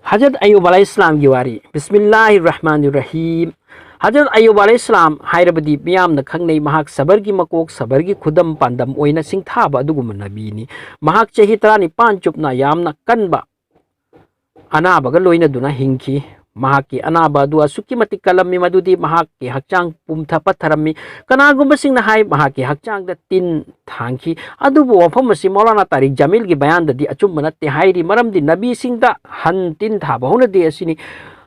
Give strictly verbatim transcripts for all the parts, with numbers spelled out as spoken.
ꯍꯖꯔꯠ ꯑꯌꯨꯕ ꯑꯂꯩꯍꯤꯁꯁꯂꯥꯝꯒꯤ ꯋꯥꯔꯤ꯫ ꯕꯤꯁꯃꯤꯜꯂꯥꯍꯤꯔ ꯔꯍꯃꯥꯅꯤꯔ ꯔꯍꯤꯝ꯫ ꯍꯖꯔꯠ ꯑꯌꯨꯕ ꯑꯂꯩꯍꯤꯁꯁꯂꯥꯝ ꯍꯥꯏꯔꯕꯗꯤ ꯃꯤꯌꯥꯝꯅ ꯈꯪꯅꯩ, ꯃꯍꯥꯛ ꯁꯕꯔꯒꯤ ꯃꯀꯣꯛ, ꯁꯕꯔꯒꯤ ꯈꯨꯗꯝ ꯄꯥꯟꯗꯝ ꯑꯣꯏꯅ ꯁꯤꯡꯊꯥꯕ ꯑꯗꯨꯒꯨꯝꯕ ꯅꯕꯤꯅꯤ꯫ ꯃꯍꯥꯛ ꯆꯍꯤ ꯇꯔꯥꯅꯤꯄꯥꯟ ꯆꯨꯞꯅ ꯌꯥꯝꯅ ꯀꯟꯕ ꯑꯅꯥꯕꯒ ꯂꯣꯏꯅꯗꯨꯅ ꯍꯤꯡꯈꯤ꯫ ꯃꯍꯥꯛꯀꯤ ꯑꯅꯥꯕ ꯑꯗꯨ ꯑꯁꯨꯛꯀꯤ ꯃꯇꯤꯛ ꯀꯜꯂꯝꯃꯤ, ꯃꯗꯨꯗꯤ ꯃꯍꯥꯛꯀꯤ ꯍꯛꯆꯥꯡ ꯄꯨꯝꯊ ꯄꯠꯊꯔꯝꯃꯤ꯫ ꯀꯅꯥꯒꯨꯝꯕꯁꯤꯡꯅ ꯍꯥꯏ, ꯃꯍꯥꯛꯀꯤ ꯍꯛꯆꯥꯡꯗ ꯇꯤꯟ ꯊꯥꯡꯈꯤ꯫ ꯑꯗꯨꯕꯨ ꯋꯥꯐꯝ ꯑꯁꯤ ꯃꯧꯂꯥꯅꯥ ꯇꯥꯔꯤꯛ ꯖꯃꯤꯜꯒꯤ ꯕꯌꯥꯟꯗꯗꯤ ꯑꯆꯨꯝꯕ ꯅꯠꯇꯦ ꯍꯥꯏꯔꯤ, ꯃꯔꯝꯗꯤ ꯅꯕꯤꯁꯤꯡꯗ ꯍꯟ ꯇꯤꯟ ꯊꯥꯕ ꯍꯧꯅꯗꯦ ꯑꯁꯤꯅꯤ꯫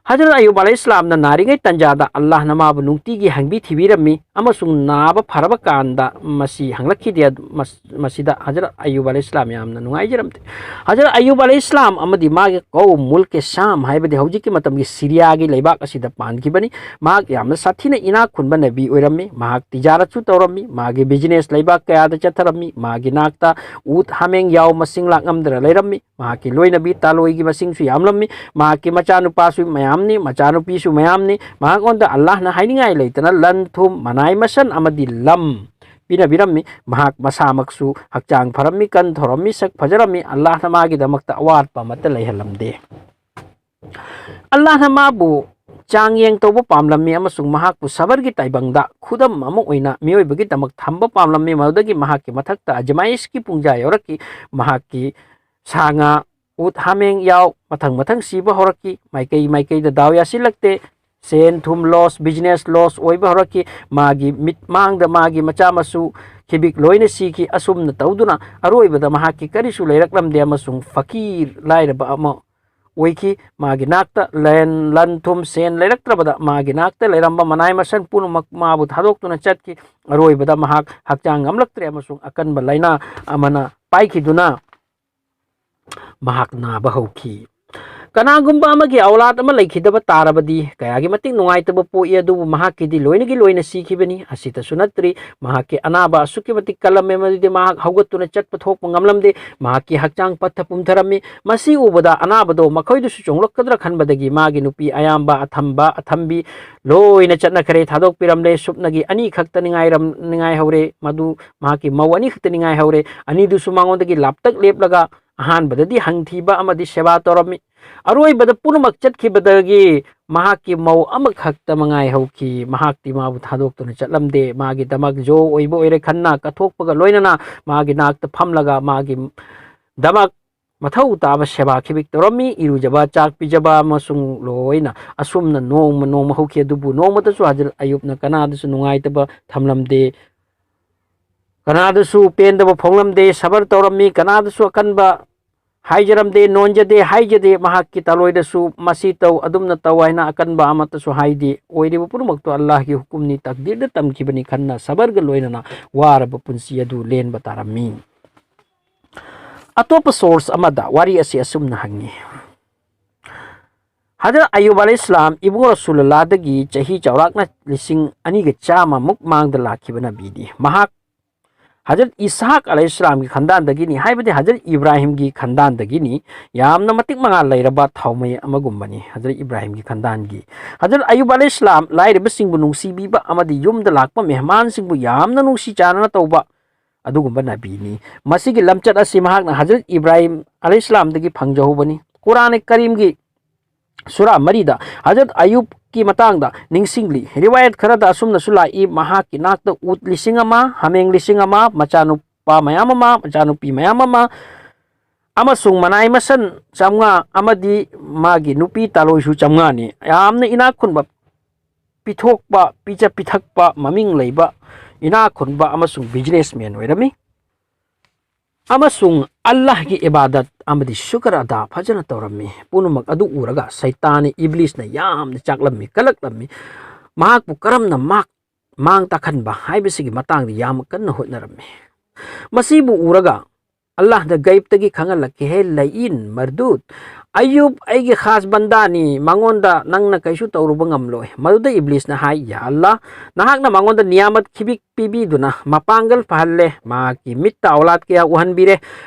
ꯍꯖꯔꯠ ꯑꯌꯨꯕ ꯑꯂꯩꯍꯤꯁꯁꯂꯥꯝꯅ ꯅꯥꯔꯤꯉꯩ ꯇꯟꯖꯥꯗ ꯑꯜꯂꯥꯍꯅ ꯃꯥꯕꯨ ꯅꯨꯡꯇꯤꯒꯤ ꯍꯪꯕꯤ ꯊꯤꯕꯤꯔꯝꯃꯤ, ꯑꯃꯁꯨꯡ ꯅꯥꯕ ꯐꯔꯕ ꯀꯥꯟꯗ ꯃꯁꯤ ꯍꯪꯂꯛꯈꯤꯗꯦ꯫ ꯃꯁ-, ꯃꯁꯤꯗ ꯍꯖꯔꯠ ꯑꯌꯨꯕ ꯑꯂꯩꯍꯤꯁꯁꯂꯥꯝ ꯌꯥꯝꯅ ꯅꯨꯡꯉꯥꯏꯖꯔꯝꯗꯦ꯫ ꯍꯖꯔꯠ ꯑꯌꯨꯕ ꯑꯂꯩꯍꯤꯁꯁꯂꯥꯝ ꯑꯃꯗꯤ ꯃꯥꯒꯤ ꯀꯧꯝ ꯃꯨꯜꯀꯦ ꯁꯥꯝ ꯍꯥꯏꯕꯗꯤ ꯍꯧꯖꯤꯛꯀꯤ ꯃꯇꯝꯒꯤ ꯁꯤꯔꯤꯌꯥꯒꯤ ꯂꯩꯕꯥꯛ ꯑꯁꯤꯗ ꯄꯥꯟꯈꯤꯕꯅꯤ꯫ ꯃꯍꯥꯛ ꯌꯥꯝꯅ ꯁꯥꯊꯤꯅ ꯏꯅꯥꯛ ꯈꯨꯟꯕ ꯅꯕꯤ ꯑꯣꯏꯔꯝꯃꯤ꯫ ꯃꯍꯥꯛ ꯇꯤꯖꯥꯔꯠꯁꯨ ꯇꯧꯔꯝꯃꯤ꯫ ꯃꯥꯒꯤ ꯕꯤꯖꯤꯅꯦꯁ ꯂꯩꯕꯥꯛ ꯀꯌꯥꯗ ꯆꯠꯊꯔꯝꯃꯤ꯫ ꯃꯥꯒꯤ ꯅꯥꯛꯇ ꯎꯠ ꯍꯥꯃꯦꯡ ꯌꯥꯎ ꯃꯁꯤꯡ ꯂꯥꯛꯉꯝꯗꯅ ꯂꯩꯔꯝꯃꯤ꯫ ꯃꯍꯥꯛꯀꯤ ꯂꯣꯏꯅꯕꯤ ꯇꯥꯂꯣꯏꯒꯤ ꯃꯁꯤꯡꯁꯨ ꯌꯥꯝꯂꯝꯃꯤ꯫ ꯃꯍꯥꯛꯀꯤ ꯃꯆꯥꯅꯨꯄꯥꯁꯨ ꯃꯌꯥꯝꯅꯤ, ꯃꯆꯥꯅꯨꯄꯤꯁꯨ ꯃꯌꯥꯝꯅꯤ꯫ ꯃꯍꯥꯛꯉꯣꯟꯗ ꯑꯜꯂꯥꯍꯅ ꯍꯥꯏꯅꯤꯡꯉꯥꯏ ꯂꯩꯇꯅ ꯂꯟ ꯊꯨꯝ, ꯃꯅꯥꯏ ꯃꯁꯟ ꯑꯃꯗꯤ ꯂꯝ ꯄꯤꯅꯕꯤꯔꯝꯃꯤ꯫ ꯃꯍꯥꯛ ꯃꯁꯥꯃꯛꯁꯨ ꯍꯛꯆꯥꯡ ꯐꯔꯝꯃꯤ, ꯀꯟ ꯊꯧꯔꯝꯃꯤ, ꯁꯛ ꯐꯖꯔꯝꯃꯤ꯫ ꯑꯜꯂꯥꯍꯅ ꯃꯥꯒꯤꯗꯃꯛꯇ ꯑꯋꯥꯠꯄ ꯑꯃꯠꯇ ꯂꯩꯍꯜꯂꯝꯗꯦ꯫ ꯑꯜꯂꯥꯍꯅ ꯃꯥꯕꯨ ꯆꯥꯡꯌꯦꯡ ꯇꯧꯕ ꯄꯥꯝꯂꯝꯃꯤ ꯑꯃꯁꯨꯡ ꯃꯍꯥꯛꯄꯨ ꯁꯕꯔꯒꯤ ꯇꯥꯏꯕꯪꯗ ꯈꯨꯗꯝ ꯑꯃ ꯑꯣꯏꯅ ꯃꯤꯑꯣꯏꯕꯒꯤꯗꯃꯛ ꯊꯝꯕ ꯄꯥꯝꯂꯝꯃꯤ꯫ ꯃꯗꯨꯗꯒꯤ ꯃꯍꯥꯛꯀꯤ ꯃꯊꯛꯇ ꯑꯖꯃꯥꯏꯁꯀꯤ ꯄꯨꯡꯖꯥ ꯌꯧꯔꯛꯈꯤ꯫ ꯃꯍꯥꯛꯀꯤ ꯁꯥ ꯉꯥ, ꯎꯠ ꯍꯥꯃꯦꯡ ꯌꯥꯎ ꯃꯊꯪ ꯃꯊꯪ ꯁꯤꯕ ꯍꯧꯔꯛꯈꯤ꯫ ꯃꯥꯏꯀꯩ ꯃꯥꯏꯀꯩꯗ ꯗꯥꯎ ꯌꯥꯁꯤꯜꯂꯛꯇꯦ꯫ ꯁꯦꯟ ꯊꯨꯝ ꯂꯣꯁ, ꯕꯤꯖꯤꯅꯦꯁ ꯂꯣꯁ ꯑꯣꯏꯕ ꯍꯧꯔꯛꯈꯤ꯫ ꯃꯥꯒꯤ ꯃꯤꯠ ꯃꯥꯡꯗ ꯃꯥꯒꯤ ꯃꯆꯥ ꯃꯁꯨ ꯈꯤꯕꯤꯛ ꯂꯣꯏꯅ ꯁꯤꯈꯤ꯫ ꯑꯁꯨꯝꯅ ꯇꯧꯗꯨꯅ ꯑꯔꯣꯏꯕꯗ ꯃꯍꯥꯛꯀꯤ ꯀꯔꯤꯁꯨ ꯂꯩꯔꯛꯂꯝꯗꯦ ꯑꯃꯁꯨꯡ ꯐꯀꯤꯔ, ꯂꯥꯏꯔꯕ ꯑꯃ ꯑꯣꯏꯈꯤ꯫ ꯃꯥꯒꯤ ꯅꯥꯛꯇ ꯂꯟ, ꯂꯟ ꯊꯨꯝ ꯁꯦꯟ ꯂꯩꯔꯛꯇ꯭ꯔꯕꯗ ꯃꯥꯒꯤ ꯅꯥꯛꯇ ꯂꯩꯔꯝꯕ ꯃꯅꯥꯏ ꯃꯁꯟ ꯄꯨꯝꯅꯃꯛ ꯃꯥꯕꯨ ꯊꯥꯗꯣꯛꯇꯨꯅ ꯆꯠꯈꯤ꯫ ꯑꯔꯣꯏꯕꯗ ꯃꯍꯥꯛ ꯍꯛꯆꯥꯡ ꯉꯝꯂꯛꯇ꯭ꯔꯦ ꯑꯃꯁꯨꯡ ꯑꯀꯟꯕ ꯂꯥꯏꯅꯥ ꯑꯃꯅ ꯄꯥꯏꯈꯤꯗꯨꯅ ꯃꯍꯥꯛ ꯅꯥꯕ ꯍꯧꯈꯤ꯫ ꯀꯅꯥꯒꯨꯝꯕ ꯑꯃꯒꯤ ꯑꯧꯂꯥꯗ ꯑꯃ ꯂꯩꯈꯤꯗꯕ ꯇꯥꯔꯕꯗꯤ ꯀꯌꯥꯒꯤ ꯃꯇꯤꯛ ꯅꯨꯡꯉꯥꯏꯇꯕ ꯄꯣꯛꯏ, ꯑꯗꯨꯕꯨ ꯃꯍꯥꯛꯀꯤꯗꯤ ꯂꯣꯏꯅꯒꯤ ꯂꯣꯏꯅ ꯁꯤꯈꯤꯕꯅꯤ꯫ ꯑꯁꯤꯇꯁꯨ ꯅꯠꯇ꯭ꯔꯤ, ꯃꯍꯥꯛꯀꯤ ꯑꯅꯥꯕ ꯑꯁꯨꯛꯀꯤ ꯃꯇꯤꯛ ꯀꯜꯂꯝꯃꯦ, ꯃꯗꯨꯗꯤ ꯃꯍꯥꯛ ꯍꯧꯒꯠꯇꯨꯅ ꯆꯠꯄ ꯊꯣꯛꯄ ꯉꯝꯂꯝꯗꯦ꯫ ꯃꯍꯥꯛꯀꯤ ꯍꯛꯆꯥꯡ ꯄꯠꯊ ꯄꯨꯝꯊꯔꯝꯃꯤ꯫ ꯃꯁꯤ ꯎꯕꯗ ꯑꯅꯥꯕꯗꯣ ꯃꯈꯣꯏꯗꯁꯨ ꯆꯣꯡꯂꯛꯀꯗ꯭ꯔꯥ ꯈꯟꯕꯗꯒꯤ ꯃꯥꯒꯤ ꯅꯨꯄꯤ ꯑꯌꯥꯝꯕ, ꯑꯊꯝꯕ, ꯑꯊꯝꯕꯤ ꯂꯣꯏꯅ ꯆꯠꯅꯈ꯭ꯔꯦ, ꯊꯥꯗꯣꯛꯄꯤꯔꯝꯂꯦ꯫ ꯁꯨꯞꯅꯒꯤ ꯑꯅꯤ ꯈꯛꯇꯅꯤ ꯉꯥꯏꯔꯝ-, ꯉꯥꯏꯍꯧꯔꯦ꯫ ꯃꯗꯨ ꯃꯍꯥꯛꯀꯤ ꯃꯧ ꯑꯅꯤ ꯈꯛꯇꯅꯤ ꯉꯥꯏꯍꯧꯔꯦ꯫ ꯑꯅꯤꯗꯨꯁꯨ ꯃꯉꯣꯟꯗꯒꯤ ꯂꯥꯞꯇꯛ ꯂꯦꯞꯂꯒ ꯑꯍꯥꯟꯕꯗꯗꯤ ꯍꯪ ꯊꯤꯕ ꯑꯃꯗꯤ ꯁꯦꯕꯥ ꯇꯧꯔꯝꯃꯤ꯫ ꯑꯔꯣꯏꯕꯗ ꯄꯨꯝꯅꯃꯛ ꯆꯠꯈꯤꯕꯗꯒꯤ ꯃꯍꯥꯛꯀꯤ ꯃꯧ ꯑꯃꯈꯛꯇ ꯃꯉꯥꯏ ꯍꯧꯈꯤ꯫ ꯃꯍꯥꯛꯇꯤ ꯃꯥꯕꯨ ꯊꯥꯗꯣꯛꯇꯨꯅ ꯆꯠꯂꯝꯗꯦ꯫ ꯃꯥꯒꯤꯗꯃꯛ ꯖꯣ ꯑꯣꯏꯕ ꯑꯣꯏꯔꯦ ꯈꯟꯅ ꯀꯠꯊꯣꯛꯄꯒ ꯂꯣꯏꯅꯅ ꯃꯥꯒꯤ ꯅꯥꯛꯇ ꯐꯝꯂꯒ ꯃꯥꯒꯤ ꯗꯃꯛ ꯃꯊꯧ ꯇꯥꯕ ꯁꯦꯕꯥ ꯈꯤꯕꯤꯛ ꯇꯧꯔꯝꯃꯤ꯫ ꯏꯔꯨꯖꯕ, ꯆꯥꯛ ꯄꯤꯖꯕ ꯑꯃꯁꯨꯡ ꯂꯣꯏꯅ ꯑꯁꯨꯝꯅ ꯅꯣꯡꯃ ꯅꯣꯡꯃ ꯍꯧꯈꯤ꯫ ꯑꯗꯨꯕꯨ ꯅꯣꯡꯃꯇꯁꯨ ꯍꯖꯔꯠ ꯑꯌꯨꯕꯅ ꯀꯅꯥꯗꯁꯨ ꯅꯨꯡꯉꯥꯏꯇꯕ ꯊꯝꯂꯝꯗꯦ, ꯀꯅꯥꯗꯁꯨ ꯄꯦꯟꯗꯕ ꯐꯣꯡꯂꯝꯗꯦ꯫ ꯁꯕꯔ ꯇꯧꯔꯝꯃꯤ, ꯀꯅꯥꯗꯁꯨ ꯑꯀꯟꯕ ꯍꯥꯏꯖꯔꯝꯗꯦ, ꯅꯣꯟꯖꯗꯦ, ꯍꯥꯏꯖꯗꯦ꯫ ꯃꯍꯥꯛꯀꯤ ꯇꯥꯂꯣꯏꯗꯁꯨ "ꯃꯁꯤ ꯇꯧ, ꯑꯗꯨꯝꯅ ꯇꯧ" ꯍꯥꯏꯅ ꯑꯀꯟꯕ ꯑꯃꯠꯇꯁꯨ ꯍꯥꯏꯗꯦ꯫ ꯑꯣꯏꯔꯤꯕ ꯄꯨꯝꯅꯃꯛꯇꯣ ꯑꯜꯂꯥꯍꯒꯤ ꯍꯨꯀꯨꯝꯅꯤ, ꯇꯛꯗꯤꯔꯗ ꯇꯝꯈꯤꯕꯅꯤ ꯈꯟꯅ ꯁꯕꯔꯒ ꯂꯣꯏꯅꯅ ꯋꯥꯔꯕ ꯄꯨꯟꯁꯤ ꯑꯗꯨ ꯂꯦꯟꯕ ꯇꯥꯔꯝꯃꯤ꯫ ꯑꯇꯣꯞꯄ ꯁꯣꯔꯁ ꯑꯃꯗ ꯋꯥꯔꯤ ꯑꯁꯤ ꯑꯁꯨꯝꯅ ꯍꯪꯉꯤ: ꯍꯖꯔꯠ ꯑꯌꯨꯕ ꯑꯂꯩꯍꯤꯁꯂꯥꯝ ꯏꯕꯨꯡ ꯔꯁꯨꯂꯨꯜꯂꯥꯗꯒꯤ ꯆꯍꯤ ꯆꯥꯎꯔꯥꯛꯅ ꯂꯤꯁꯤꯡ ꯑꯅꯤꯒ ꯆꯥꯝꯃꯃꯨꯛ ꯃꯥꯡꯗ ꯂꯥꯛꯈꯤꯕ ꯅꯕꯤꯅꯤ꯫ ꯃꯍꯥꯛ ꯍꯖꯔꯠ ꯏꯁꯍꯥꯛ ꯑꯂꯩꯍꯤꯁꯂꯥꯝꯒꯤ ꯈꯟꯗꯥꯟꯗꯒꯤꯅꯤ, ꯍꯥꯏꯕꯗꯤ ꯍꯖꯔꯠ ꯏꯕ꯭ꯔꯥꯍꯤꯝꯒꯤ ꯈꯟꯗꯥꯟꯗꯒꯤꯅꯤ꯫ ꯌꯥꯝꯅ ꯃꯇꯤꯛ ꯃꯉꯥꯜ ꯂꯩꯔꯕ ꯊꯥꯎꯃꯩ ꯑꯃꯒꯨꯝꯕꯅꯤ ꯍꯖꯔꯠ ꯏꯕ꯭ꯔꯥꯍꯤꯝꯒꯤ ꯈꯟꯗꯥꯟꯒꯤ꯫ ꯍꯖꯔꯠ ꯑꯌꯨꯕ ꯑꯂꯩꯍꯤꯁꯂꯥꯝ ꯂꯥꯏꯔꯕꯁꯤꯡꯕꯨ ꯅꯨꯡꯁꯤꯕꯤꯕ ꯑꯃꯗꯤ ꯌꯨꯝꯗ ꯂꯥꯛꯄ ꯃꯦꯍꯃꯥꯟꯁꯤꯡꯕꯨ ꯌꯥꯝꯅ ꯅꯨꯡꯁꯤ ꯆꯥꯟꯅꯅ ꯇꯧꯕ ꯑꯗꯨꯒꯨꯝꯕ ꯅꯕꯤꯅꯤ꯫ ꯃꯁꯤꯒꯤ ꯂꯝꯆꯠ ꯑꯁꯤ ꯃꯍꯥꯛꯅ ꯍꯖꯔꯠ ꯏꯕ꯭ꯔꯥꯍꯤꯝ ꯑꯂꯩꯍꯤꯁꯂꯥꯝꯗꯒꯤ ꯐꯪꯖꯍꯧꯕꯅꯤ꯫ ꯀꯨꯔꯥꯟ ꯀꯔꯤꯝꯒꯤ ꯁꯨꯔꯥ ꯃꯔꯤꯗ ꯍꯖꯔꯠ ꯑꯌꯨꯕꯀꯤ ꯃꯇꯥꯡꯗ ꯅꯤꯡꯁꯤꯡꯂꯤ꯫ ꯔꯤꯋꯥꯌꯠ ꯈꯔꯗ ꯑꯁꯨꯝꯅꯁꯨ ꯂꯥꯛꯏ, ꯃꯍꯥꯛꯀꯤ ꯅꯥꯛꯇ ꯎꯠ ꯂꯤꯁꯤꯡ ꯑꯃ, ꯍꯥꯃꯦꯡ ꯂꯤꯁꯤꯡ ꯑꯃ, ꯃꯆꯥꯅꯨꯄꯥ ꯃꯌꯥꯝ ꯑꯃ, ꯃꯆꯥꯅꯨꯄꯤ ꯃꯌꯥꯝ ꯑꯃ, ꯑꯃꯁꯨꯡ ꯃꯅꯥꯏ ꯃꯁꯟ ꯆꯥꯝꯃꯉꯥ ꯑꯃꯗꯤ ꯃꯥꯒꯤ ꯅꯨꯄꯤ ꯇꯥꯂꯣꯏꯁꯨ ꯆꯥꯝꯃꯉꯥꯅꯤ꯫ ꯌꯥꯝꯅ ꯏꯅꯥꯛ ꯈꯨꯟꯕ, ꯄꯤꯊꯣꯛꯄ, ꯄꯤꯖ ꯄꯤꯊꯛꯄ, ꯃꯃꯤꯡ ꯂꯩꯕ, ꯏꯅꯥꯛ ꯈꯨꯟꯕ ꯑꯃꯁꯨꯡ ꯕꯤꯖꯤꯅꯦꯁꯃꯦꯟ ꯑꯣꯏꯔꯝꯃꯤ꯫ ꯑꯃꯁꯨꯡ ꯑꯜꯂꯥꯍꯒꯤ ꯏꯕꯥꯗꯠ ꯑꯃꯗꯤ ꯁꯨꯀꯔ ꯑꯗꯥ ꯐꯖꯅ ꯇꯧꯔꯝꯃꯤ꯫ ꯄꯨꯝꯅꯃꯛ ꯑꯗꯨ ꯎꯔꯒ ꯁꯩꯇꯥꯟ ꯏꯕ꯭ꯂꯤꯁꯅ ꯌꯥꯝꯅ ꯆꯥꯛꯂꯝꯃꯤ, ꯀꯂꯛꯂꯝꯃꯤ꯫ ꯃꯍꯥꯛꯄꯨ ꯀꯔꯝꯅ ꯃꯥꯛ-, ꯃꯥꯡ ꯇꯥꯛꯍꯟꯕ ꯍꯥꯏꯕꯁꯤꯒꯤ ꯃꯇꯥꯡꯗ ꯌꯥꯝ ꯀꯟꯅ ꯍꯣꯠꯅꯔꯝꯃꯤ꯫ ꯃꯁꯤꯕꯨ ꯎꯔꯒ ꯑꯜꯂꯥꯍꯅ ꯒꯩꯕꯇꯒꯤ ꯈꯪꯍꯜꯂꯛꯈꯤ, "ꯍꯦ ꯂꯩꯏꯟ ꯃꯔꯗꯨꯗ, ꯑꯌꯨꯕ ꯑꯩꯒꯤ ꯈꯥꯁ ꯕꯟꯗꯥꯅꯤ, ꯃꯉꯣꯟꯗ ꯅꯪꯅ ꯀꯩꯁꯨ ꯇꯧꯔꯨꯕ ꯉꯝꯂꯣꯏ꯫" ꯃꯗꯨꯗ ꯏꯕ꯭ꯂꯤꯁꯅ ꯍꯥꯏ, "ꯌꯥ ꯑꯜꯂꯥꯍ, ꯅꯍꯥꯛꯅ ꯃꯉꯣꯟꯗ ꯅꯤꯌꯥꯃꯠ ꯈꯤꯕꯤꯛ ꯄꯤꯕꯤꯗꯨꯅ ꯃꯄꯥꯡꯒꯜ ꯐꯍꯜꯂꯦ, ꯃꯍꯥꯛꯀꯤ ꯃꯤꯠꯇ ꯑꯧꯂꯥꯗ ꯀꯌꯥ ꯎꯍꯟꯕꯤꯔꯦ,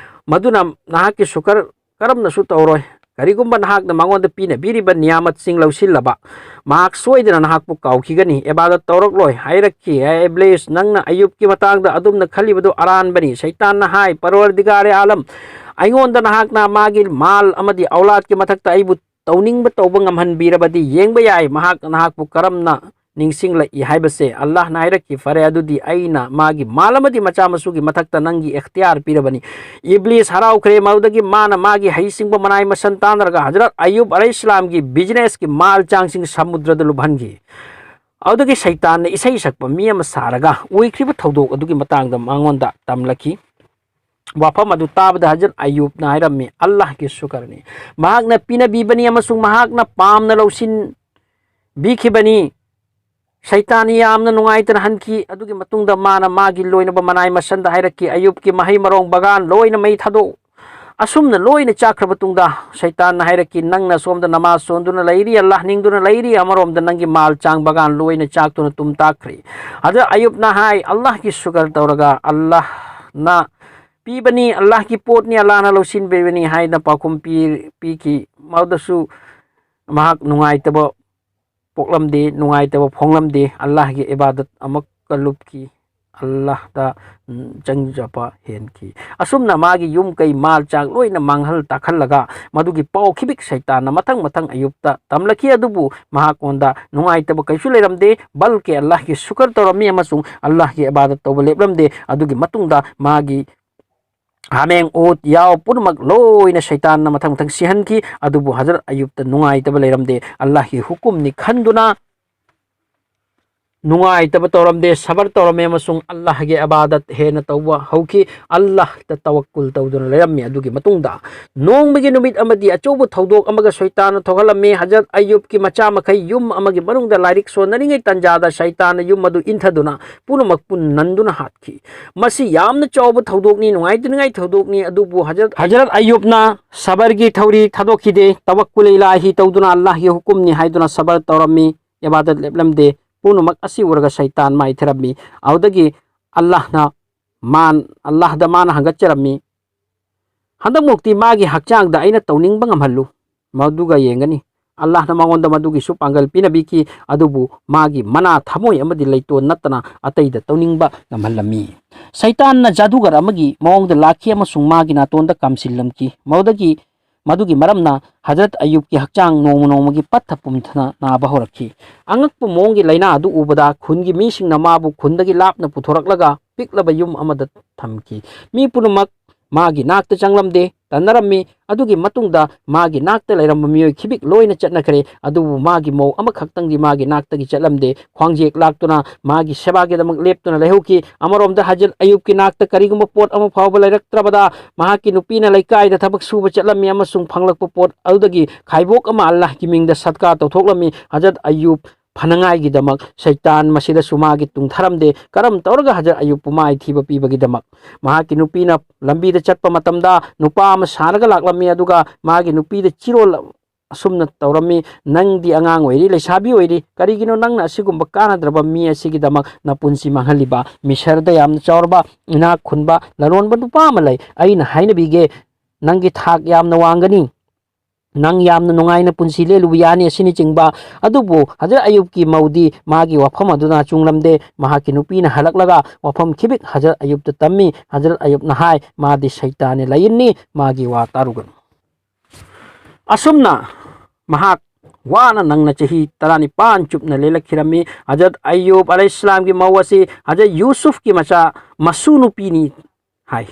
ꯃꯗꯨꯅ ꯅꯍꯥꯛꯀꯤ ꯁꯨꯀꯔ ꯀꯔꯝꯅꯁꯨ ꯇꯧꯔꯣꯏ꯫ ꯀꯔꯤꯒꯨꯝꯕ ꯅꯍꯥꯛꯅ ꯃꯉꯣꯟꯗ ꯄꯤꯅꯕꯤꯔꯤꯕ ꯅꯤꯌꯥꯃꯠꯁꯤꯡ ꯂꯧꯁꯤꯜꯂꯕ, ꯃꯍꯥꯛ ꯁꯣꯏꯗꯅ ꯅꯍꯥꯛꯄꯨ ꯀꯥꯎꯈꯤꯒꯅꯤ, ꯏꯕꯥꯗꯠ ꯇꯧꯔꯛꯂꯣꯏ" ꯍꯥꯏꯔꯛꯈꯤ꯫ "ꯑꯦ ꯏꯕ꯭ꯂꯤꯁ, ꯅꯪꯅ ꯑꯌꯨꯕꯀꯤ ꯃꯇꯥꯡꯗ ꯑꯗꯨꯝꯅ ꯈꯜꯂꯤꯕꯗꯨ ꯑꯔꯥꯟꯕꯅꯤ꯫" ꯁꯩꯇꯥꯟꯅ ꯍꯥꯏ, "ꯄꯔꯋꯔꯗꯤꯒꯥꯔꯦ ꯑꯥꯂꯝ, ꯑꯩꯉꯣꯟꯗ ꯅꯍꯥꯛꯅ ꯃꯥꯒꯤ ꯃꯥꯜ ꯑꯃꯗꯤ ꯑꯧꯂꯥꯗꯀꯤ ꯃꯊꯛꯇ ꯑꯩꯕꯨ ꯇꯧꯅꯤꯡꯕ ꯇꯧꯕ ꯉꯝꯍꯟꯕꯤꯔꯕꯗꯤ ꯌꯦꯡꯕ ꯌꯥꯏ, ꯃꯍꯥꯛ ꯅꯍꯥꯛꯄꯨ ꯀꯔꯝꯅ ꯅꯤꯡꯁꯤꯡꯂꯛꯏ ꯍꯥꯏꯕꯁꯦ꯫ ꯑꯜꯂꯥꯍꯅ ꯍꯥꯏꯔꯛꯈꯤ, "ꯐꯔꯦ, ꯑꯗꯨꯗꯤ ꯑꯩꯅ ꯃꯥꯒꯤ ꯃꯥꯜ ꯑꯃꯗꯤ ꯃꯆꯥ ꯃꯁꯨꯒꯤ ꯃꯊꯛꯇ ꯅꯪꯒꯤ ꯏꯈꯇꯤꯌꯥꯔ ꯄꯤꯔꯕꯅꯤ꯫" ꯏꯕ꯭ꯂꯤꯁ ꯍꯔꯥꯎꯈ꯭ꯔꯦ꯫ ꯃꯗꯨꯗꯒꯤ ꯃꯥꯅ ꯃꯥꯒꯤ ꯍꯩꯁꯤꯡꯕ ꯃꯅꯥꯏ ꯃꯁꯟ ꯇꯥꯟꯅꯔꯒ ꯍꯖꯔꯠ ꯑꯌꯨꯕ ꯑꯂꯩꯍꯤꯁꯂꯥꯝꯒꯤ ꯕꯤꯖꯤꯅꯦꯁꯀꯤ ꯃꯥꯜ ꯆꯥꯡꯁꯤꯡ ꯁꯃꯨꯗ꯭ꯔꯗ ꯂꯨꯞꯍꯟꯈꯤ꯫ ꯑꯗꯨꯗꯒꯤ ꯁꯩꯇꯥꯟꯅ ꯏꯁꯩ ꯁꯛꯄ ꯃꯤ ꯑꯃ ꯁꯥꯔꯒ ꯑꯣꯏꯈ꯭ꯔꯤꯕ ꯊꯧꯗꯣꯛ ꯑꯗꯨꯒꯤ ꯃꯇꯥꯡꯗ ꯃꯉꯣꯟꯗ ꯇꯝꯂꯛꯈꯤ꯫ ꯋꯥꯐꯝ ꯑꯗꯨ ꯇꯥꯕꯗ ꯍꯖꯔꯠ ꯑꯌꯨꯕꯅ ꯍꯥꯏꯔꯝꯃꯤ, "ꯑꯜꯂꯥꯍꯒꯤ ꯁꯨꯀꯔꯅꯤ, ꯃꯍꯥꯛꯅ ꯄꯤꯅꯕꯤꯕꯅꯤ ꯑꯃꯁꯨꯡ ꯃꯍꯥꯛꯅ ꯄꯥꯝꯅ ꯂꯧꯁꯤꯟꯕꯤꯈꯤꯕꯅꯤ꯫" ꯁꯩꯇꯥꯟ ꯌꯥꯝꯅ ꯅꯨꯡꯉꯥꯏꯇꯅ ꯍꯟꯈꯤ꯫ ꯑꯗꯨꯒꯤ ꯃꯇꯨꯡꯗ ꯃꯥꯅ ꯃꯥꯒꯤ ꯂꯣꯏꯅꯕ ꯃꯅꯥꯏ ꯃꯁꯟꯗ ꯍꯥꯏꯔꯛꯈꯤ, "ꯑꯌꯨꯕꯀꯤ ꯃꯍꯩ ꯃꯔꯣꯡ ꯕꯒꯥꯟ ꯂꯣꯏꯅ ꯃꯩ ꯊꯥꯗꯣꯛꯎ꯫" ꯑꯁꯨꯝꯅ ꯂꯣꯏꯅ ꯆꯥꯛꯈ꯭ꯔꯕ ꯇꯨꯡꯗ ꯁꯩꯇꯥꯟꯅ ꯍꯥꯏꯔꯛꯈꯤ, "ꯅꯪꯅ ꯁꯣꯝꯗ ꯅꯃꯥꯖ ꯁꯣꯟꯗꯨꯅ ꯂꯩꯔꯤ, ꯑꯜꯂꯥꯍ ꯅꯤꯡꯗꯨꯅ ꯂꯩꯔꯤ, ꯑꯃꯔꯣꯝꯗ ꯅꯪꯒꯤ ꯃꯥꯜ ꯆꯥꯡ ꯕꯒꯥꯟ ꯂꯣꯏꯅ ꯆꯥꯛꯇꯨꯅ ꯇꯨꯝ ꯇꯥꯛꯈ꯭ꯔꯦ꯫" ꯑꯗ ꯑꯌꯨꯕꯅ ꯍꯥꯏ, "ꯑꯜꯂꯥꯍꯒꯤ ꯁꯨꯀꯔ ꯇꯧꯔꯒ ꯑꯜꯂꯥꯍꯅ ꯄꯤꯕꯅꯤ, ꯑꯜꯂꯥꯍꯒꯤ ꯄꯣꯠꯅꯤ, ꯑꯜꯂꯥꯍꯅ ꯂꯧꯁꯤꯟꯕꯤꯕꯅꯤ" ꯍꯥꯏꯅ ꯄꯥꯎꯈꯨꯝ ꯄꯤ-, ꯄꯤꯈꯤ꯫ ꯃꯗꯨꯁꯨ ꯃꯍꯥꯛ ꯅꯨꯡꯉꯥꯏꯇꯕ ꯄꯣꯛꯂꯝꯗꯦ, ꯅꯨꯡꯉꯥꯏꯇꯕ ꯐꯣꯡꯂꯝꯗꯦ꯫ ꯑꯜꯂꯥꯍꯒꯤ ꯏꯕꯥꯗꯠ ꯑꯃꯨꯛꯀ ꯂꯨꯞꯈꯤ꯫ ꯑꯜꯂꯥꯍꯗ, ꯎꯝ, ꯆꯪꯖꯕ ꯍꯦꯟꯈꯤ꯫ ꯑꯁꯨꯝꯅ ꯃꯥꯒꯤ ꯌꯨꯝ ꯀꯩ ꯃꯥꯜ ꯆꯥꯛ ꯂꯣꯏꯅ ꯃꯥꯡꯍꯜ ꯇꯥꯛꯍꯜꯂꯒ ꯃꯗꯨꯒꯤ ꯄꯥꯎ ꯈꯤꯕꯤꯛ ꯁꯩꯇꯥꯟꯅ ꯃꯊꯪ ꯃꯊꯪ ꯑꯌꯨꯕꯇ ꯇꯝꯂꯛꯈꯤ꯫ ꯑꯗꯨꯕꯨ ꯃꯍꯥꯛꯉꯣꯟꯗ ꯅꯨꯡꯉꯥꯏꯇꯕ ꯀꯩꯁꯨ ꯂꯩꯔꯝꯗꯦ, ꯕꯜꯀꯤ ꯑꯜꯂꯥꯍꯒꯤ ꯁꯨꯀꯔ ꯇꯧꯔꯝꯃꯤ ꯑꯃꯁꯨꯡ ꯑꯜꯂꯥꯍꯒꯤ ꯏꯕꯥꯗꯠ ꯇꯧꯕ ꯂꯦꯞꯂꯝꯗꯦ꯫ ꯑꯗꯨꯒꯤ ꯃꯇꯨꯡꯗ ꯃꯥꯒꯤ ꯍꯥꯃꯦꯡ, ꯎꯠ, ꯌꯥꯎ ꯄꯨꯝꯅꯃꯛ ꯂꯣꯏꯅ ꯁꯩꯇꯥꯟꯅ ꯃꯊꯪ ꯃꯊꯪ ꯁꯤꯍꯟꯈꯤ꯫ ꯑꯗꯨꯕꯨ ꯍꯖꯔꯠ ꯑꯌꯨꯕꯇ ꯅꯨꯡꯉꯥꯏꯇꯕ ꯂꯩꯔꯝꯗꯦ꯫ ꯑꯜꯂꯥꯍꯒꯤ ꯍꯨꯀꯨꯝꯅꯤ ꯈꯟꯗꯨꯅ ꯅꯨꯡꯉꯥꯏꯇꯕ ꯇꯧꯔꯝꯗꯦ, ꯁꯕꯔ ꯇꯧꯔꯝꯃꯦ ꯑꯃꯁꯨꯡ ꯑꯜꯂꯥꯍꯒꯤ ꯏꯕꯥꯗꯠ ꯍꯦꯟꯅ ꯇꯧꯕ ꯍꯧꯈꯤ꯫ ꯑꯜꯂꯥꯍꯇ ꯇꯋꯛꯀꯨꯜ ꯇꯧꯗꯨꯅ ꯂꯩꯔꯝꯃꯤ꯫ ꯑꯗꯨꯒꯤ ꯃꯇꯨꯡꯗ ꯅꯣꯡꯃꯒꯤ ꯅꯨꯃꯤꯠ ꯑꯃꯗꯤ ꯑꯆꯧꯕ ꯊꯧꯗꯣꯛ ꯑꯃꯒ ꯁꯩꯇꯥꯟꯅ ꯊꯣꯛꯍꯜꯂꯝꯃꯤ꯫ ꯍꯖꯔꯠ ꯑꯌꯨꯕꯀꯤ ꯃꯆꯥ ꯃꯈꯩ ꯌꯨꯝ ꯑꯃꯒꯤ ꯃꯅꯨꯡꯗ ꯂꯥꯏꯔꯤꯛ ꯁꯣꯟꯅꯔꯤꯉꯩ ꯇꯥꯟꯖꯥꯗ ꯁꯩꯇꯥꯟꯅ ꯌꯨꯝ ꯑꯗꯨ ꯏꯟꯊꯗꯨꯅ ꯄꯨꯝꯅꯃꯛ ꯄꯨꯟ ꯅꯟꯗꯨꯅ ꯍꯥꯠꯈꯤ꯫ ꯃꯁꯤ ꯌꯥꯝꯅ ꯆꯥꯎꯕ ꯊꯧꯗꯣꯛꯅꯤ, ꯅꯨꯡꯉꯥꯏꯇꯅꯤꯡꯉꯥꯏ ꯊꯧꯗꯣꯛꯅꯤ꯫ ꯑꯗꯨꯕꯨ ꯍꯖꯔꯠ, ꯍꯖꯔꯠ ꯑꯌꯨꯕꯅ ꯁꯕꯔꯒꯤ ꯊꯧꯔꯤ ꯊꯥꯗꯣꯛꯈꯤꯗꯦ꯫ ꯇꯋꯛꯀꯨꯜ ꯏꯂꯥꯍꯤ ꯇꯧꯗꯨꯅ ꯑꯜꯂꯥꯍꯒꯤ ꯍꯨꯀꯨꯝꯅꯤ ꯍꯥꯏꯗꯨꯅ ꯁꯕꯔ ꯇꯧꯔꯝꯃꯤ, ꯏꯕꯥꯗꯠ ꯂꯦꯞꯂꯝꯗꯦ꯫ ꯄꯨꯝꯅꯃꯛ ꯑꯁꯤ ꯎꯔꯒ ꯁꯩꯇꯥꯟ ꯃꯥꯏꯊꯔꯝꯃꯤ꯫ ꯑꯗꯨꯗꯒꯤ ꯑꯜꯂꯥꯍꯅ ꯃꯥꯟ-, ꯑꯜꯂꯥꯍꯗ ꯃꯥꯅ ꯍꯪꯒꯠꯆꯔꯝꯃꯤ, "ꯍꯟꯗꯛꯃꯨꯛꯇꯤ ꯃꯥꯒꯤ ꯍꯛꯆꯥꯡꯗ ꯑꯩꯅ ꯇꯧꯅꯤꯡꯕ ꯉꯝꯍꯜꯂꯨ, ꯃꯗꯨꯒ ꯌꯦꯡꯒꯅꯤ꯫ ꯑꯜꯂꯥꯍꯅ ꯃꯉꯣꯟꯗ ꯃꯗꯨꯒꯤꯁꯨ ꯄꯥꯡꯒꯜ ꯄꯤꯅꯕꯤꯈꯤ, ꯑꯗꯨꯕꯨ ꯃꯥꯒꯤ ꯃꯅꯥ, ꯊꯃꯣꯏ ꯑꯃꯗꯤ ꯂꯩꯇꯣꯟ ꯅꯠꯇꯅ ꯑꯇꯩꯗ ꯇꯧꯅꯤꯡꯕ ꯉꯝꯍꯜꯂꯝꯃꯤ꯫ ꯁꯩꯇꯥꯟꯅ ꯖꯥꯗꯨꯒꯔ ꯑꯃꯒꯤ ꯃꯑꯣꯡꯗ ꯂꯥꯛꯈꯤ ꯑꯃꯁꯨꯡ ꯃꯥꯒꯤ ꯅꯥꯇꯣꯟꯗ ꯀꯥꯝꯁꯤꯜꯂꯝꯈꯤ꯫ ꯃꯗꯨꯗꯒꯤ, ꯃꯗꯨꯒꯤ ꯃꯔꯝꯅ ꯍꯖꯔꯠ ꯑꯌꯨꯕꯀꯤ ꯍꯛꯆꯥꯡ ꯅꯣꯡꯃ ꯅꯣꯡꯃꯒꯤ ꯄꯠꯊ ꯄꯨꯝꯊꯅ ꯅꯥꯕ ꯍꯧꯔꯛꯈꯤ꯫ ꯑꯉꯛꯄ ꯃꯑꯣꯡꯒꯤ ꯂꯥꯏꯅꯥ ꯑꯗꯨ ꯎꯕꯗ ꯈꯨꯟꯒꯤ ꯃꯤꯁꯤꯡꯅ ꯃꯥꯕꯨ ꯈꯨꯟꯗꯒꯤ ꯂꯥꯞꯅ ꯄꯨꯊꯣꯔꯛꯂꯒ ꯄꯤꯛꯂꯕ ꯌꯨꯝ ꯑꯃꯗ ꯊꯝꯈꯤ꯫ ꯃꯤ ꯄꯨꯝꯅꯃꯛ ꯃꯥꯒꯤ ꯅꯥꯛꯇ ꯆꯪꯂꯝꯗꯦ, ꯇꯟꯅꯔꯝꯃꯤ꯫ ꯑꯗꯨꯒꯤ ꯃꯇꯨꯡꯗ ꯃꯥꯒꯤ ꯅꯥꯛꯇ ꯂꯩꯔꯝꯕ ꯃꯤꯑꯣꯏ ꯈꯤꯕꯤꯛ ꯂꯣꯏꯅ ꯆꯠꯅꯈ꯭ꯔꯦ, ꯑꯗꯨꯕꯨ ꯃꯥꯒꯤ ꯃꯧ ꯑꯃꯈꯛꯇꯪꯗꯤ ꯃꯥꯒꯤ ꯅꯥꯛꯇꯒꯤ ꯆꯠꯂꯝꯗꯦ꯫ ꯈ꯭ꯋꯥꯡꯖꯦꯛ ꯂꯥꯛꯇꯨꯅ ꯃꯥꯒꯤ ꯁꯦꯕꯥꯒꯤꯗꯃꯛ ꯂꯦꯞꯇꯨꯅ ꯂꯩꯍꯧꯈꯤ꯫ ꯑꯃꯔꯣꯝꯗ ꯍꯖꯔꯠ ꯑꯌꯨꯕꯀꯤ ꯅꯥꯛꯇ ꯀꯔꯤꯒꯨꯝꯕ ꯄꯣꯠ ꯑꯃ ꯐꯥꯎꯕ ꯂꯩꯔꯛꯇ꯭ꯔꯕꯗ ꯃꯍꯥꯛꯀꯤ ꯅꯨꯄꯤꯅ ꯂꯩꯀꯥꯏꯗ ꯊꯕꯛ ꯁꯨꯕ ꯆꯠꯂꯝꯃꯤ ꯑꯃꯁꯨꯡ ꯐꯪꯂꯛꯄ ꯄꯣꯠ ꯑꯗꯨꯗꯒꯤ ꯈꯥꯏꯕꯣꯛ ꯑꯃ ꯑꯜꯂꯥꯍꯒꯤ ꯃꯤꯡꯗ ꯁꯠꯀꯥ ꯇꯧꯊꯣꯛꯂꯝꯃꯤ꯫ ꯍꯖꯔꯠ ꯑꯌꯨꯕ ꯐꯅꯉꯥꯏꯒꯤꯗꯃꯛ ꯁꯩꯇꯥꯟ ꯃꯁꯤꯗꯁꯨ ꯃꯥꯒꯤ ꯇꯨꯡ ꯊꯔꯝꯗꯦ꯫ ꯀꯔꯝ ꯇꯧꯔꯒ ꯍꯖꯔꯠ ꯑꯌꯨꯕꯄꯨ ꯃꯥꯏꯊꯤꯕ ꯄꯤꯕꯒꯤꯗꯃꯛ? ꯃꯍꯥꯛꯀꯤ ꯅꯨꯄꯤꯅ ꯂꯝꯕꯤꯗ ꯆꯠꯄ ꯃꯇꯝꯗ ꯅꯨꯄꯥ ꯑꯃ ꯁꯥꯔꯒ ꯂꯥꯛꯂꯝꯃꯤ, ꯑꯗꯨꯒ ꯃꯥꯒꯤ ꯅꯨꯄꯤꯗ ꯆꯤꯔꯣꯜ ꯑꯁꯨꯝꯅ ꯇꯧꯔꯝꯃꯤ, "ꯅꯪꯗꯤ ꯑꯉꯥꯡ ꯑꯣꯏꯔꯤ, ꯂꯩꯁꯥꯕꯤ ꯑꯣꯏꯔꯤ, ꯀꯔꯤꯒꯤꯅꯣ ꯅꯪꯅ ꯑꯁꯤꯒꯨꯝꯕ ꯀꯥꯟꯅꯗ꯭ꯔꯕ ꯃꯤ ꯑꯁꯤꯒꯤꯗꯃꯛ ꯅꯄꯨꯟꯁꯤ ꯃꯥꯡꯍꯜꯂꯤꯕ? ꯃꯤꯁꯔꯗ ꯌꯥꯝꯅ ꯆꯥꯎꯔꯕ, ꯏꯅꯥꯛ ꯈꯨꯟꯕ, ꯂꯂꯣꯟꯕ ꯅꯨꯄꯥ ꯑꯃ ꯂꯩ꯫ ꯑꯩꯅ ꯍꯥꯏꯅꯕꯤꯒꯦ, ꯅꯪꯒꯤ ꯊꯥꯛ ꯌꯥꯝꯅ ꯋꯥꯡꯒꯅꯤ꯫ ꯅꯪ ꯌꯥꯝꯅ ꯅꯨꯡꯉꯥꯏꯅ ꯄꯨꯟꯁꯤ ꯂꯦꯜꯂꯨꯕ ꯌꯥꯅꯤ" ꯑꯁꯤꯅꯆꯤꯡꯕ꯫ ꯑꯗꯨꯕꯨ ꯍꯖꯔꯠ ꯑꯌꯨꯕꯀꯤ ꯃꯧꯗꯤ ꯃꯥꯒꯤ ꯋꯥꯐꯝ ꯑꯗꯨꯅ ꯆꯨꯡꯂꯝꯗꯦ꯫ ꯃꯍꯥꯛꯀꯤ ꯅꯨꯄꯤꯅ ꯍꯜꯂꯛꯂꯒ ꯋꯥꯐꯝ ꯈꯤꯕꯤꯛ ꯍꯖꯔꯠ ꯑꯌꯨꯕꯇ ꯇꯝꯃꯤ꯫ ꯍꯖꯔꯠ ꯑꯌꯨꯕꯅ ꯍꯥꯏ, "ꯃꯥꯗꯤ ꯁꯩꯇꯥꯟꯅꯤ, ꯂꯥꯏꯌꯦꯟꯅꯤ, ꯃꯥꯒꯤ ꯋꯥ ꯇꯥꯔꯨꯒꯅꯨ"꯫ ꯑꯁꯨꯝꯅ ꯃꯍꯥꯛ ꯋꯥꯅ ꯅꯪꯅ ꯆꯍꯤ ꯇꯔꯥꯅꯤꯄꯥꯟ ꯆꯨꯞꯅ ꯂꯦꯜꯂꯛꯈꯤꯔꯝꯃꯤ꯫ ꯍꯖꯔꯠ ꯑꯌꯨꯕ ꯑꯂꯩꯍꯤꯁꯁꯂꯥꯝꯒꯤ ꯃꯧ ꯑꯁꯤ ꯍꯖꯔꯠ ꯌꯨꯁꯨꯐꯀꯤ ꯃꯆꯥ, ꯃꯁꯨ ꯅꯨꯄꯤꯅꯤ ꯍꯥꯏ꯫